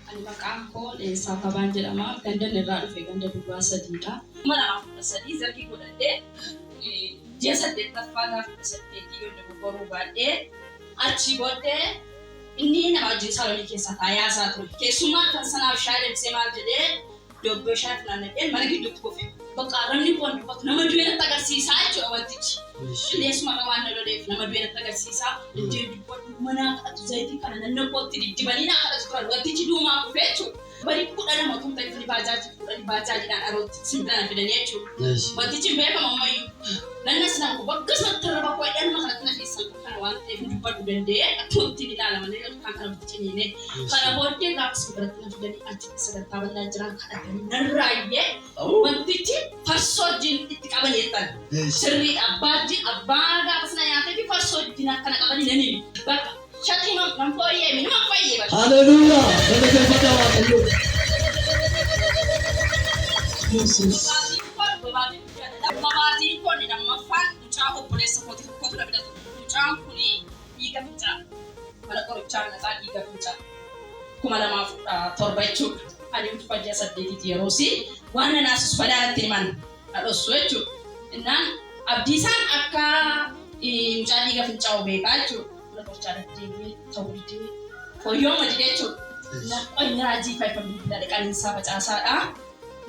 Ani maqaan koo Leensaa Kabaan jedhama. Ganda inni irraa dhufe ganda duwwaa sadiidha. 2013 zargii godhadhee ji'a saddeettaffaa gaafa 18 yoo dogoggoruu baadhee achii booddee inni nama wajjin saalonii keessaa taa'ee haasaa ture. Keessummaa dhufan sanaaf shaayii danfisee maal jedhee Doobbee shaayii funaannadheen mana gidduutti kufe. Bakka arrabni koo hin dubbatu nama du'e natti agarsiisaa jechuudha wantichi. Qilleensuma irra waan na loleef nama du'e natti agarsiisaa. Iddoo dubbadhu manaa kadhatu zayitii kana nanna kootti diddibanii naa kadhatu turan wantichi duumaa kufe jechuudha. Bari 12 utuu hin ta'in dhufanii baajaajii fuudhanii baajaajiidhaan arootti simbira na fidanii jechuudha. Wantichi hin beekamu ammayyuu. Nannas nan kufu akkasumatti arraba koo hidhanuma kanatti na keessan kana waan ta'eef hin dubbadhu danda'ee akkumatti ilaala malee yookaan kana ofitti ciniinee. Kana booddee gaafa simbiratti na fidanii achitti sagantaa bal'aa jiraa kadhatanii narraa iyyee wantichi farsoo wajjin itti qaban jettan. Sirriidha abbaa wajjin abbaa gaafa sana nyaatee fi farsoo wajjin akkana qabanii nan himi. Bakka shatii nan fooyyee himi numa fayyee bakka. Haleluuyaa! Galateeffadhaa Waaqayyoon. Yesuus. Dhugaatiin kun guddaadha. Dhugaatiin kun lammaffaan mucaa obboleessa kooti tokkotu na bira ture. Mucaan kun dhiiga fincaa mana qorichaa naqaa dhiiga fincaa 2017 jechuudha. Ani ulfa ji'a saddeetiiti yeroosi waan na naasisu badaa natti himan na dhossu jechuudha. Innaan abdiisaan akka mucaa dhiiga fincaa'u beekaa jechuudha. Mana qorichaa deddeebi'ee ta'uu didee fooyya'uma didee jechuudha. Innaan qonni raajii fayyifan bilbila dhiqaniinsaa facaasaadha.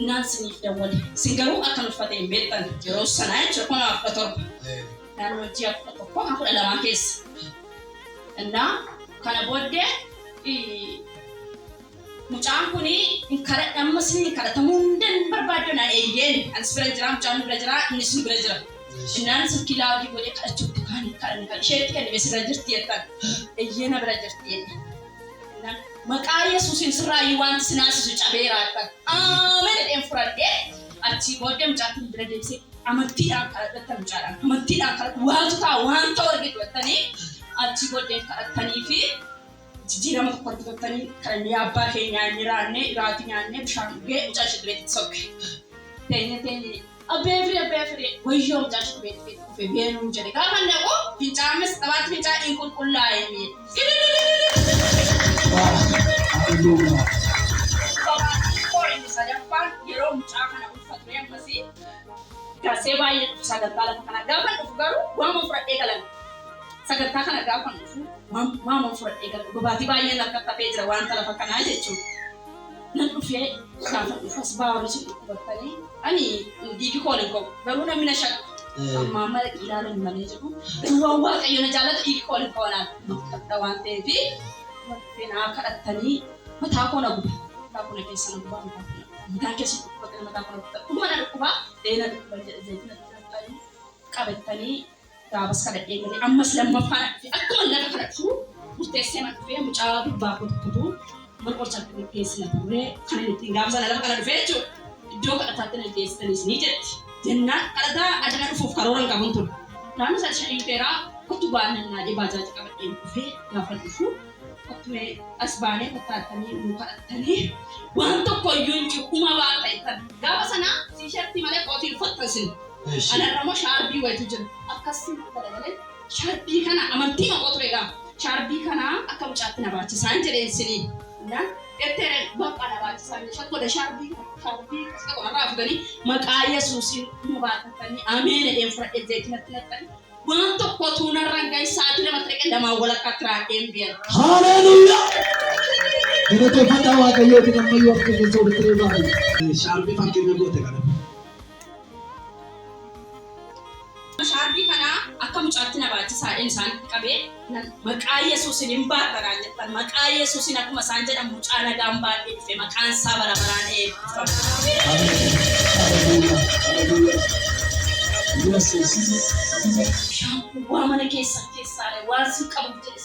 Innaan siniif dawwale. Sin garuu akkan uffate hin beektan yeroo sanaa jechuudha 2017. Naannoo ji'a 11 kan 12 keessa. Innaa kana booddee mucaan kun amma isin kadhatamuu hin barbaaddu naan eeyyeen anis bira jira mucaan nu bira jira innis nu bira jira. Innaan silkii laawudii godhee kadhachuutti kaan kadhanne kan isheetti kennime si bira jirti jettan eeyyee na bira jirti jette. Innaan maqaa Yesuusiin sirraayyuu wanti si naasisu cabeera jettan. Ameen jedheen fudhadhee achii booddee mucaatti bira deebisee amantiidhaan kadhadhattan mucaadhaan amantiidhaan kadhadhu waatu ta'a waan ta'u argitu jettanii achii booddee kadhattanii fi jijjiirama tokko argitottanii kadhannee abbaa keenyaa inni raannee iraatii nyaannee bishaan dhugee mucaa ishee dureetti sokke. Teenye teenye abbee firii abbee firii wayyoo mucaa ishee dureetti dhufe beenuun jedhe gaafa inni dhaqu fincaanis xabaatti fincaa hin qulqullaa'e. Haleluuyaa! Inni sadaffaan yeroo mucaa kana ulfa ture ammasii Garsee baay'ee dhufu sagantaa lafa kanaa gaafan dhufu garuu waama fudhadhee galan. Sagantaa kana gaafan dhufu waama fudhadhee galan. Dhugaatii baay'een harkatti hafee jira wanta lafa kanaa jechuudha. Nan dhufee gaafa dhufu as ba'aa isin dhukkubattanii ani dhiigi koon hin ka'u garuu namni na shakka. Amma amma dhaqii ilaalan malee jedhu garuu waan waaqayyo na jaallatu dhiigi koon hin ka'u naan dhukkubadha waan ta'eef dhufee naa kadhattanii mataa koo na guba. Mataa koo na keessa na gubaa mataa koo na Mataan keessa dhukkubatanii mataa koo na dhukkuba. Dhuguma na dhukkuba. Ee na dhukkuba jedhe zayitina naqxanii qabattanii gaafas kadhadhee galee ammas lammaffaa na dhufe akkuma lafa kana dhufu murteessee man dhufee mucaa durbaa koo tokkotu mana qorichaatti geessina turre kan inni ittiin gaafa sana lafa kana dhufe jechuudha. Iddoo kadhataatti na geessitanis ni jetti. Jennaan kadhataa adana dhufuuf karoora hin qabun ture. Naannoo isaa shanii dhufeeraa kottu baannan naadhee baajaaji qabadheen dhufee gaafa dhufu kottu mee as baanee kottaattanii nu kadhattanii waan tokko iyyuu hin jiru uma baata jettan. Gaafa sana tiishartii malee kootii uffattan sin. Anarra immoo shaarbii wayitu jira. Akkasiin galagalee shaarbii kana amantii maqoo ture egaa. Shaarbii kana akka mucaatti na baachisaan jedheen sinii. Innaan jetteere bakka na baachisaan jedhe shakkoda shaarbii kana shaarbii as qabu narraa futanii maqaa Yesuusiin nu baatattanii ameen jedheen fudhadhee zayitii natti naqxanii waan tokko utuu narra hin gahin sa'aatii lamatti dhaqee lamaan walakkaatti raadheen biyya. Haleluuyaa! Galateeffadhaa Waaqayyootiin ammayyuu harka keessa walitti reebaa. Shaarbii fakkeenya goote kana. Shaarbii kana akka mucaatti na baachisaadheen isaanitti qabee maqaa Yesuusin hin baatta naan jettan maqaa Yesuusin akkuma isaan jedhan mucaa nagaan baadhee dhufe maqaan isaa bara baraan eebbifama. Haleluuyaa! Haleluuyaa! Yesuus. Bishaan kun waa mana keessan keessaa waan sin qabuuf jedhe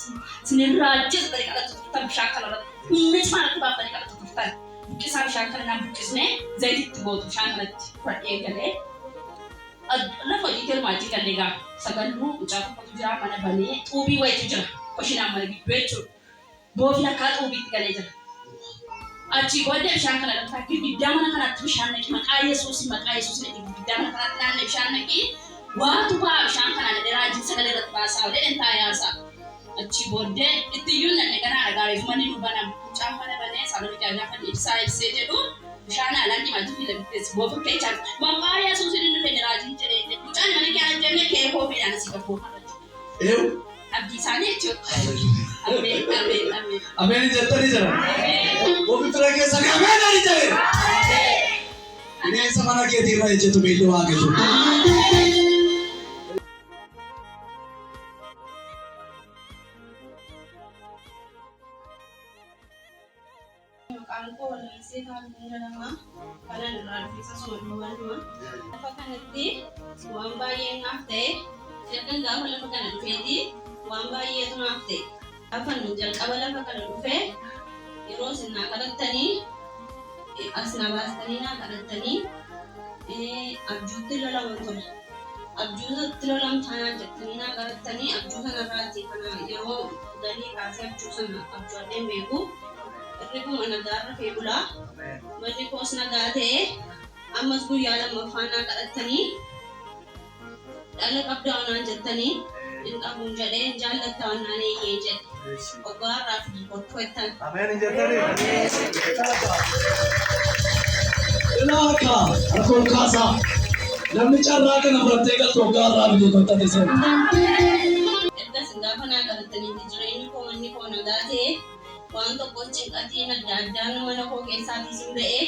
sin irraa ajjeesa ta'e kadhatu turtan bishaan kana irratti humna cimaa irratti baaftanii kadhatu turtan. Buqqisaa bishaan kana naan buqqisnee zayititti gootu bishaan kanatti fudhadhee galee lafa hojii galmaa hojii galee gaa sagalluu mucaa tokkotu jira mana banee xuubii wayitu jira koshinaan mana gidduu jechuudha. Boofni akkaa xuubiitti galee jira. Achii booddee bishaan kana dhabtaa girgiddaa mana kanaatti bishaan naqi maqaa Yesuusi maqaa Yesuusi naqi girgiddaa mana kanaatti naanne bishaan naqi Waatu baa bishaan kanaan jedhee raajiin sagalee irratti baasaa olee dhantaa yaasaa. Achi booddee itti iyyuu nanne ganaa dhagaaleef manni nu banama. Mucaan mana banee saalonni gaafa ibsaa ibsee jedhu bishaan haalaan diimaa fi lafteessi boofa keechaan maqaa Yesuus inni nu fedhe raajiin jedhee jedhe. Mucaan mana kee jenne kee koofiidhaan asii gabboo Eewu. Abdii isaanii jechuudha. Ameen ameen ameen. Ameen jettanii jira. Ofi fira keessa ameen ani jedhe. Bineensa mana keetii irra ejjetu miilli Waaqayyo. Maqaan koo Lalisee Taakuu jedhama. Kanan irraa dhufe Sassoon. Lafa kanatti waan baay'ee naaf ta'e, ergan gaafa lafa kana dhufeeti waan baay'eetu naaf ta'e. Gaafa jalqaba lafa kana dhufe yeroo isin naa kadhattanii as na baastanii naa kadhattanii abjuutti lolaman ture. Abjuutti lolamtaa jettanii naa kadhattanii abjuu sanarraati kana yeroo galii kaasee abjuu sana abjuudhaan beeku. Irribuma nagaa rafee bulaa. Manni koos nagaa ta'e ammas guyyaa lammaffaa naa kadhattanii dhala qabdaa naan jettanii hin qabuun jedhee hin jaallattaa naan eeyyee jedhe. Waggaa har'aa fi kottu jettan. Ameen jettanii. Ilaaka harka ol kaasaa. Namni carraa kana fudhattee galtu waggaa har'aa biyya kottate seena. Ergas gaafa naa kadhattanii jireenyi koo manni koo nagaa ta'e waan tokko cinqatiin adda addaan mana koo keessaatis hin ba'e.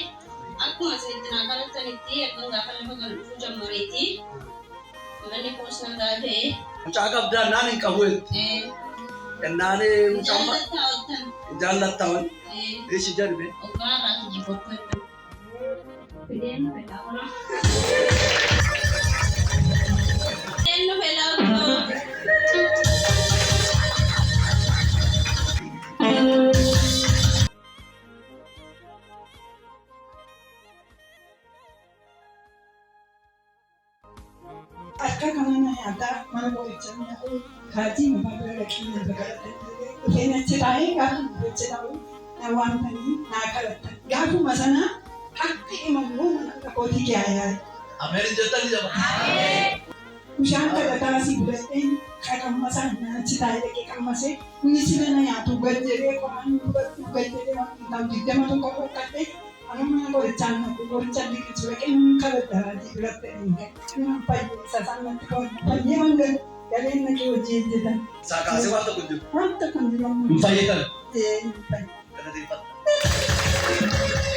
Akkuma isinitti naa kadhattanitti ergan gaafa lafa kana dhufuu jammareeti. Manni koos nagaa ta'e. Mucaa qabdaa naan hin qabu jetti. Ennaan mucaan Jaallattaa ottan. jaallattaa Ishi jedhme. Waggaa har'aa fi kottu jettan. Fideen fedhaa ola. Fideen nu fedhaa ola. Akka kana na nyaataa mana qorichaa nyaatee kaatii mataa bira dhaqee na kadhatan. Dhufeen achi taa'ee gaafa achi taa'u na waamtanii naa kadhatan. Gaafuma sana akka himamu mana kootii yaa'ee. Ameen jettanii jaba. Bishaan kadhataa asii fudhadheen qaqammasaa achi taa'ee dhaqee qammasee inni sila na nyaatu gad jedhee qoraan fudhadhu gad jedhee waan ta'u 21 rakkadhee amma mana qorichaa naqu qorichaa liqimsu dhaqee nan kadhadha raajii biratti hin fayyisa isaan natti qaban fayyee man galeen naqee hojii hojjetan. Isaa kaasee waan tokko hin jiru. Waan tokko hin jiru amma. Hin fayyitan. Hin fayyi. Galateeffadha.